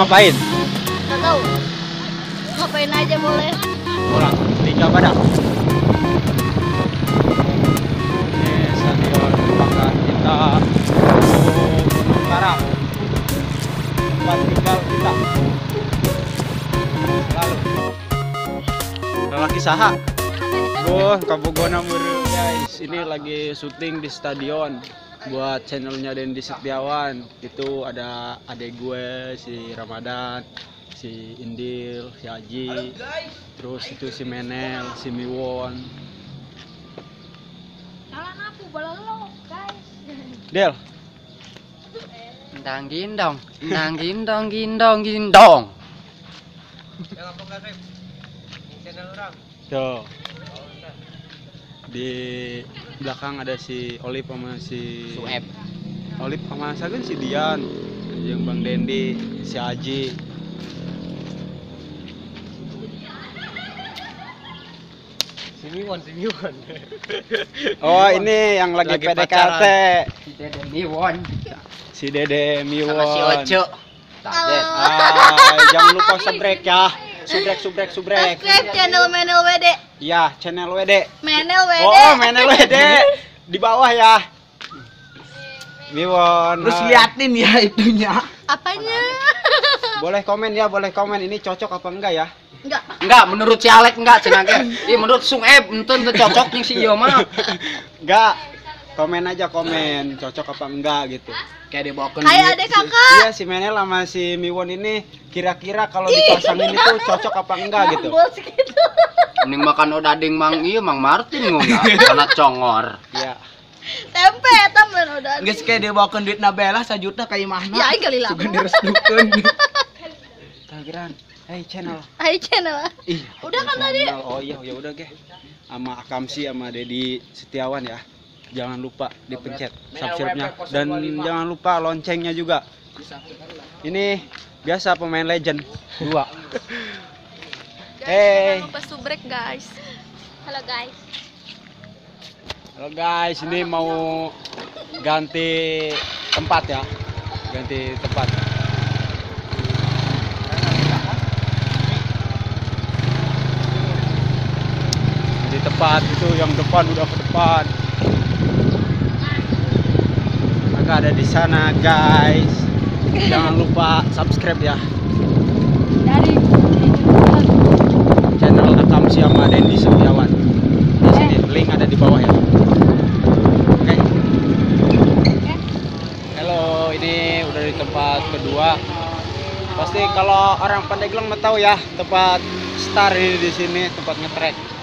ngapain? Nggak tahu. Ngapain aja boleh. Orang Liga Badak. Ini stadion kebanggaan kita, Gunung Karang. Tempat tinggal kita. Selalu. Lelaki saha. Oh, kabogona meureun guys. Ini lagi syuting di stadion buat channelnya Dendi Setiawan. Itu ada adek gue, si Ramadan, si Indil, si Aji, terus itu si Menel, si Miwon. Kalah aku bola lo, guys. Del. Dang gindong, dang gindong gindong gindong. Channel orang. Tuh. Di belakang ada si Olip sama si Sueb. Olip sama Sagun, si Dian, yang Bang Dendi, si Aji. Si Miwon, si Miwon. Oh, ini yang lagi PDKT. Si Dede Miwon. Si Dede Miwon. Sama si Ojo. Ah, jangan lupa subrek ya. Subrek, subrek, subrek. Subscribe channel Menel WD. Iya, channel WD. Menel WD. Oh, Menel WD. Di bawah ya. Miwon. Terus liatin ya itunya. Apanya? Boleh komen ya, boleh komen ini cocok apa enggak ya? Enggak. Enggak, menurut si Alek enggak cenah ge. Ih, menurut Sung Eb entun teu cocok jeung si ieu mah. Enggak. Komen aja komen, cocok apa enggak gitu. Kayak dibawakeun. Kayak adek kakak. Iya, si Menel sama si Miwon ini kira-kira kalau dipasangin itu cocok apa enggak gitu. Mending makan odading Mang ieu Mang Martin ngomong karena congor. Iya. Tempe eta mun odading. Geus kayak dibawakeun duit Nabela sajuta ka imahna. Ya aing galila. Sugan direstukeun. Tagiran. Hey channel. Hey channel. Ih, udah kan tadi. Oh iya, ya udah ge. Sama Akamsi sama Dedi Setiawan ya. Jangan lupa dipencet subscribe-nya dan jangan lupa loncengnya juga. Ini biasa pemain legend 2. Hey. Jangan lupa subrek guys. Halo guys. Halo guys, ini mau ganti tempat ya. Ganti tempat. Ganti tempat itu yang depan udah ke depan. Agak ada di sana guys. Jangan lupa subscribe ya. Dari channel Akamsi sama Dendi Setiawan. Di sini link ada di bawah ya. Oke. Halo, ini udah di tempat kedua. Pasti kalau orang Pandeglang mah tahu ya, tempat star ini di sini, tempat ngetrek.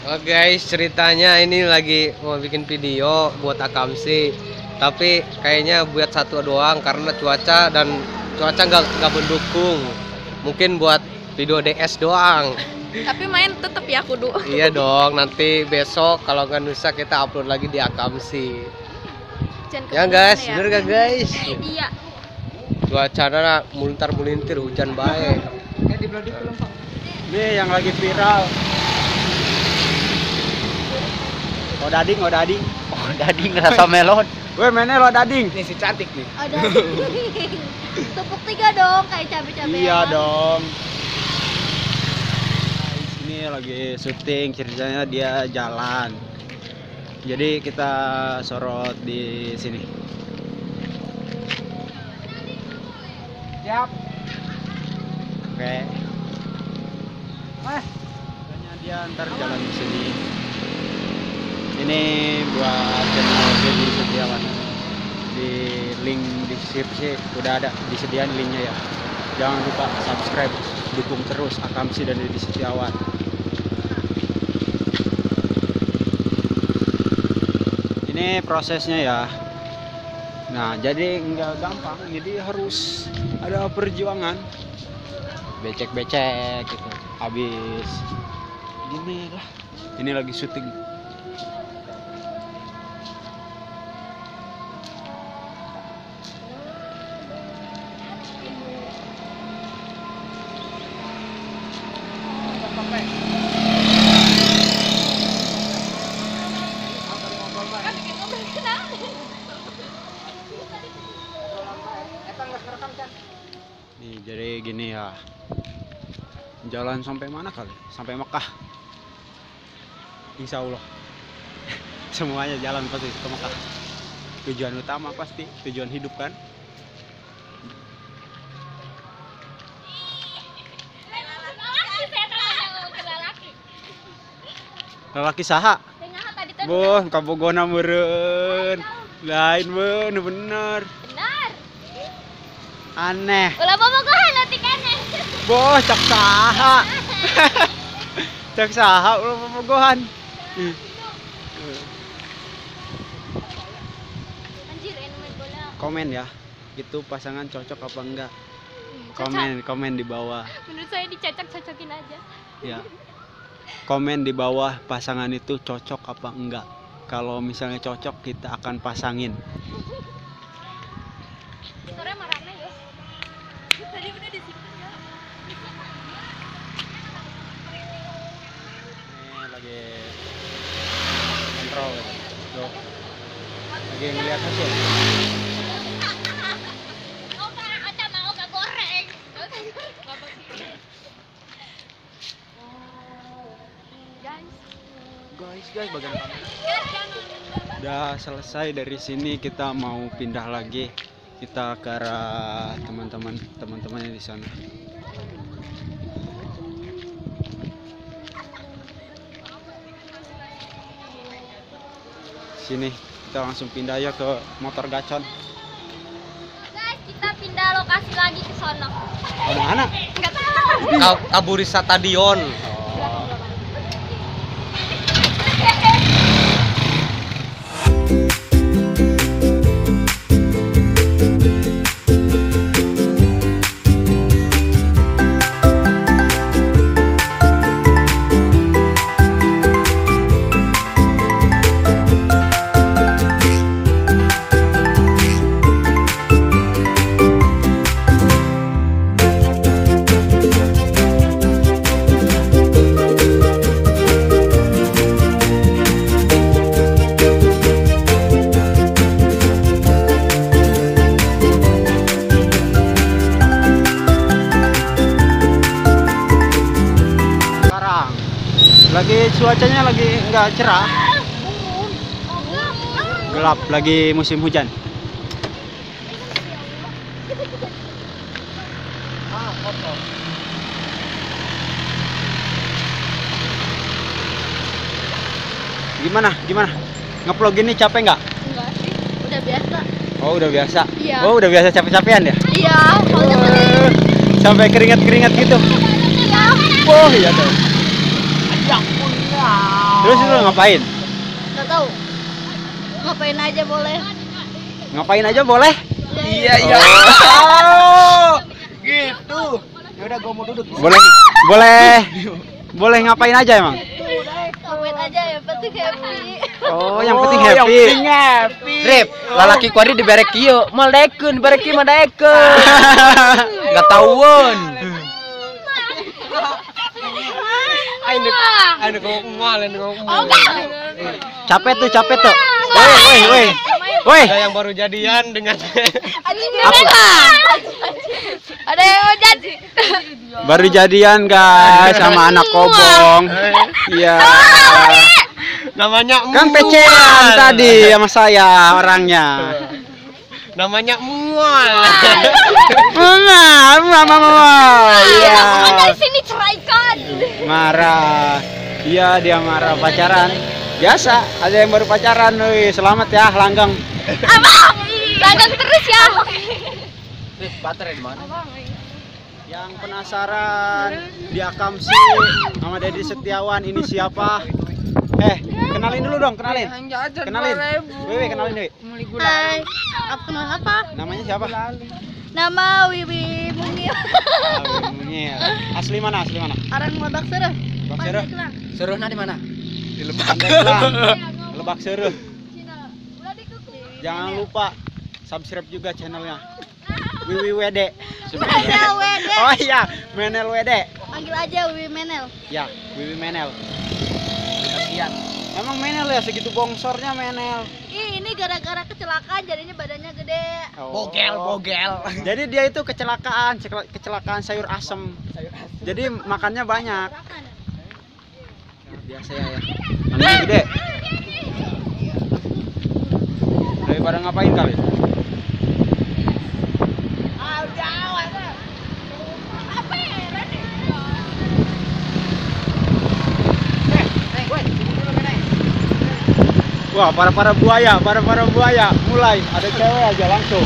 Oh guys, ceritanya ini lagi mau bikin video buat Akamsi, tapi kayaknya buat satu doang karena cuaca dan cuaca nggak mendukung. Mungkin buat video DS doang. Tapi main tetep ya kudu. Iya dong, nanti besok kalau nggak lusa kita upload lagi di Akamsi. Ya guys, ya. Bener gak guys? Iya. Cuacanya mulintar-mulintir, hujan baik. Ini yang lagi viral. Odading, odading. Odading rasa melon. Weh, mainnya lo odading. Nih si cantik nih. Odading. Tepuk 3 dong kayak cabe-cabean. Iya dong. Ini lagi syuting, ceritanya dia jalan. Jadi kita sorot di sini. Siap. Oke. Mas, kayaknya dia ntar jalan di sini. Ini buat channel Dedi Setiawan. Di link di deskripsi udah ada disediain linknya ya. Jangan lupa subscribe, dukung terus Akamsi dan Dedi Setiawan. Ini prosesnya ya. Nah, jadi nggak gampang, jadi harus ada perjuangan. Becek-becek gitu. Habis gini lah. Ini lagi syuting. Nih, jadi gini ya. Jalan sampai mana kali? Sampai Mekah. Insya Allah. Semuanya jalan pasti ke Mekah. Tujuan utama pasti, tujuan hidup kan. Lelaki saha? Boh, kabogona meureun. Lain bener bener. Benar. Aneh. Ulah bobogohan leutik aneh. Boh, cak saha. Cak saha ulah bobogohan. Anjir, main bola. Komen ya. Itu pasangan cocok apa enggak? Komen, komen di bawah. Menurut saya dicocok-cocokin aja. Ya. Komen di bawah pasangan itu cocok apa enggak. Kalau misalnya cocok kita akan pasangin. Sore marane ya. Tadi udah di situ ya. Ini lagi kontrol ya. Tuh. Lagi ngeliat hasil. Goreng. Guys, bagian kanan. Udah selesai dari sini, kita mau pindah lagi. Kita ke arah teman-temannya di sana. Sini kita langsung pindah ya ke motor gacon. Guys, kita pindah lokasi lagi ke sono. Ke mana? Enggak tahu. Kaburisa Stadion. Lagi cuacanya lagi nggak cerah, gelap, lagi musim hujan. Gimana? Gimana? Ngevlog ini capek nggak? Enggak sih, udah biasa. Oh, udah biasa. Iya. Oh, udah biasa capek-capean ya? Iya. Sampai keringat-keringat gitu. Iya. Oh iya dong. Terus itu ngapain? Nggak tahu. Ngapain aja boleh. Ngapain aja boleh? Iya, iya. Oh, gitu. Ya udah gua mau duduk. Boleh. Boleh. Boleh ngapain aja emang? Ngapain aja yang penting happy. Oh, yang penting happy. Yang penting happy. Rip, lalaki kuari dibere kieu, moal daekeun, dibere kieu mah daekeun. Enggak tahueun. Capek tuh, capek tuh. Woi, woi, woi. Ada yang baru jadian dengan ada yang mau jadi. Baru jadian guys sama anak kobong. Iya. Namanya kan pecean tadi sama saya orangnya. Namanya mual. Mual, mual. Iya. Dari sini ceraikan. Marah. Iya, dia marah pacaran. Biasa, ada yang baru pacaran, wih, selamat ya langgang. Abang, langgang terus ya. Baterai di mana? Yang penasaran di Akamsi sama Dedi Setiawan ini siapa? Kenalin dulu dong, kenalin. Kenalin. Wiwi, kenalin Wiwi. Hai. Apa kenal apa? Namanya siapa? Nama Wiwi Mungil. Wiwi Mungil. Asli mana? Asli mana? Orang Lebak Sereh. Lebak Sereh. Serehna di mana? Di Lebak. Lebak Sereh. Jangan lupa subscribe juga channelnya. Wiwi WD. Menel WD. Oh iya, Menel WD. Panggil aja Wiwi Menel. Ya, Wiwi Menel. Kasihan. Emang Menel ya segitu bongsornya Menel. Ih, ini Ini gara-gara kecelakaan jadinya badannya gede. Oh. Bogel, bogel. Jadi dia itu kecelakaan, kecelakaan sayur asem. Jadi makannya banyak. Biasa ya. Namanya gede. Daripada ngapain kali? Wah, para-para buaya, para-para buaya. Mulai ada cewek aja langsung.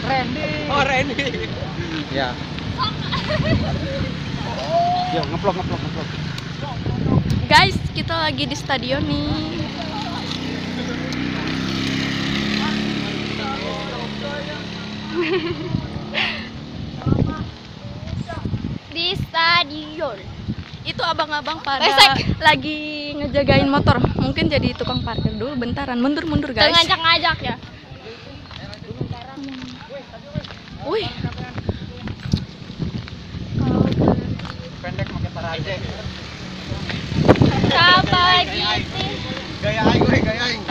Randy. Oh, Randy. Ya. Yo, ngeplok, ngeplok, ngeplok. Guys, kita lagi di stadion nih. Di stadion. Itu abang-abang pada Resek. Lagi ngejagain motor. Mungkin jadi tukang parkir dulu bentaran. Mundur-mundur, guys. Ngajak-ngajak ya. Wih. Pendek pakai taraje. Apa gitu? Gaya aing we, gaya aing.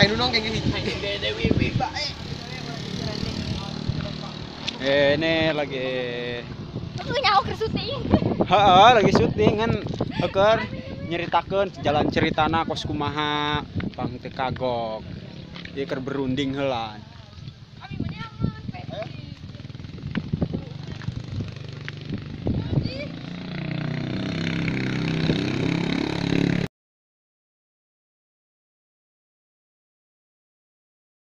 Aing nunong kayak gini. Ini lagi nyaho keur syuting. Heeh, lagi syuting kan keur nyeritakeun jalan ceritana kos kumaha pang teu kagok. Ieu keur berunding heula.